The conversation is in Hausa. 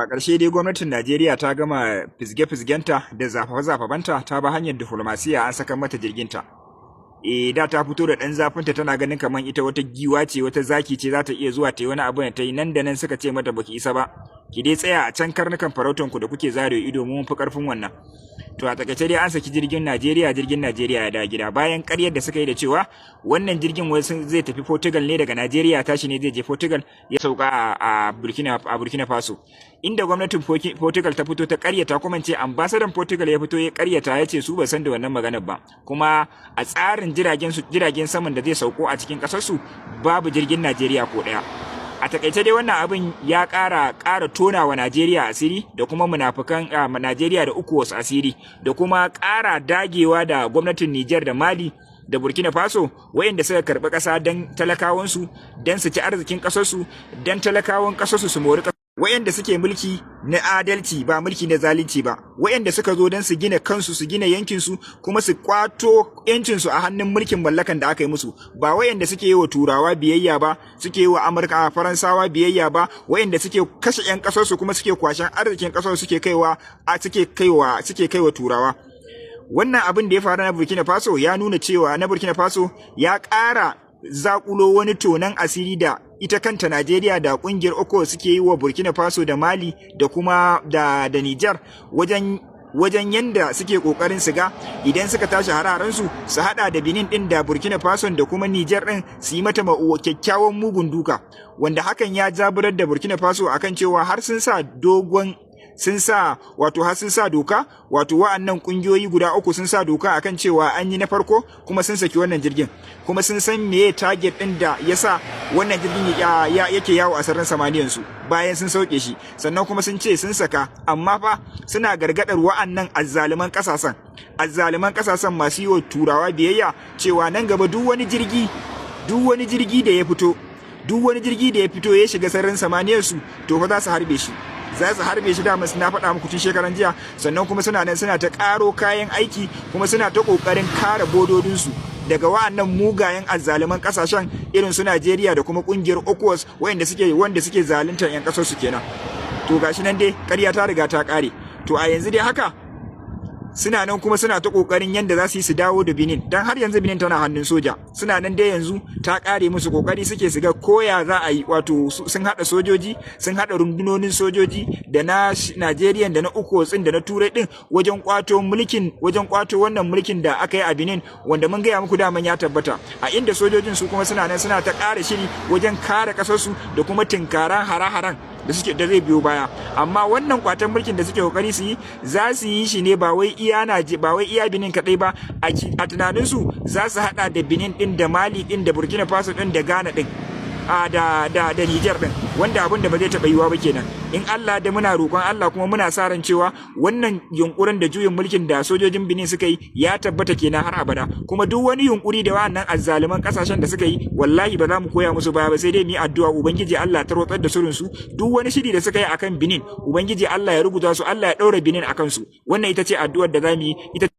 A ƙarshe dai gwamnatin Najeriya ta gama fizge-fizgenta da zafafe-zafafenta, ta ba hanyar diflomasiya an saka mata jirginta. E, da ta fito da ɗan zafinta, tana ganin kamar ita wata giwa ce, wata zaki ce, za ta iya zuwa ta yi wani abu da ta yi. Nan da nan suka ce mata, "Baki isa ba, ki dai tsaya a can karnukan farautan ku da kuke zare ido, mun fi karfin wannan." To, a takaice dai an saki jirgin Najeriya, jirgin Najeriya ya dawo gida, bayan ƙaryar da suka yi da cewa wannan jirgin wai zai tafi Portugal ne, daga Najeriya tashi ne zai je Portugal, ya sauka a Burkina Faso, inda gwamnatin Portugal ta fito ta ƙaryata, kuma ce ambasadan Portugal ya fito ya ƙaryata, ya ce su ba san da wannan maganar ba, kuma a tsarin jiragen su, jiragen saman da zai sauko a cikin ƙasar su, babu jirgin Najeriya ko ɗaya. A takaice dai wannan abin ya ƙara tona wa Najeriya asiri da kuma munafukan Najeriya da ECOWAS asiri, da kuma ƙara dagewa da gwamnatin Nijar da Mali da Burkina Faso, wayanda suka karɓi ƙasa don talakawansu, don su ci arzikin ƙasarsu, don talakawan ƙasarsu su mori, wayanda suke mulki na adalci, ba mulki na zalunci ba, wayanda suka zo don su gina kansu, su gina yankinsu, kuma su kwato yancinsu a hannun mulkin mallakan da aka yi musu, ba wayanda suke yi wa Turawa biyayya ba, suke yi wa Amurka, Faransawa biyayya ba, wayanda suke kashe yan kasarsu kuma suke kwashen arzikin kasar suke kaiwa Turawa. Wannan abin da ya faru na Burkina Faso ya nuna cewa na Burkina Faso ya ƙara zakulo wani tonan asiri da ita kanta Najeriya da kungiyar ECOWAS suke yi wa Burkina Faso da Mali da kuma da Niger, wajen yanda suke kokarin su ga idan suka tashi hararen su, su hada da Benin din da Burkina Faso da kuma Niger din, su yi mata kyakkyawan mugun duka, wanda hakan ya zaburar da Burkina Faso akan cewa har sun sa dogon sun sa wato har sun sa doka, wato wa'annan kungiyoyi guda uku sun sa doka akan cewa an yi na farko kuma sun saki wannan jirgin, kuma sun san meye target din da yasa wannan jirgin yake yawo a sararin samaniyan su bayan sun sauke shi. Sannan kuma sun ce sun saka, amma fa suna gargadar wa'annan azzaluman kasashen masu yi wa Turawa biyayya cewa nan gaba duk wani jirgi da ya fito, duk wani jirgi da ya fito ya shiga sararin samaniyar su, to fa za su harbe shi, za su harbe shi. Dama na faɗa muku tun shekaran jiya. Sannan kuma suna nan suna ta ƙaro kayan aiki, kuma suna ta ƙoƙarin kare bododinsu daga wa'annan mugayen azzaluman kasashen irin su Najeriya da kuma kungiyar ECOWAS, wanda suke zaluntar yan kasar su kenan. To, gashi nan dai ƙarya ta riga ta ƙare. To, a yanzu dai haka suna nan kuma suna ta kokarin yanda za su yi su dawo da Benin, dan har yanzu Benin tana hannun soja. Suna nan dai yanzu ta kare musu, kokari suke su ga koya za a yi, wato sun hada sojoji, sun hada rundunonin sojoji da na Najeriya da na ECOWAS da na Turai din wajen kwato wannan mulkin da aka yi a Benin, wanda mun gaya muku daman ya tabbata, a inda sojojin su kuma suna nan suna ta ƙara shiri wajen kare kasarsu da kuma tinkaran hare-haren da suke da zai biyo baya. Amma wannan kwatan mulkin da suke kokari su yi, za su yi shi ne ba wai iya Benin kadai ba. A tunanin su za su hada da Benin din da Mali din da Burkina Faso din da Ghana din a da da da Niger din, wanda abin da ba zai taɓa yiwuwa ba kenan in Allah da muna roƙon Allah, kuma muna sa ran cewa wannan yunkurin da juyin mulkin da sojojin Benin suka yi ya tabbata kenan har abada. Kuma duk wani yunkuri da wannan azzaluman kasashen da suka yi, wallahi ba za mu koya musu baya ba, sai dai mu yi addu'a Ubangiji Allah ta rotsar da shirin su. Duk wani shiri da suka yi akan Benin, Ubangiji Allah ya rubuta su, Allah ya ɗaura Benin akan su. Wannan ita ce addu'ar da za mu yi ita.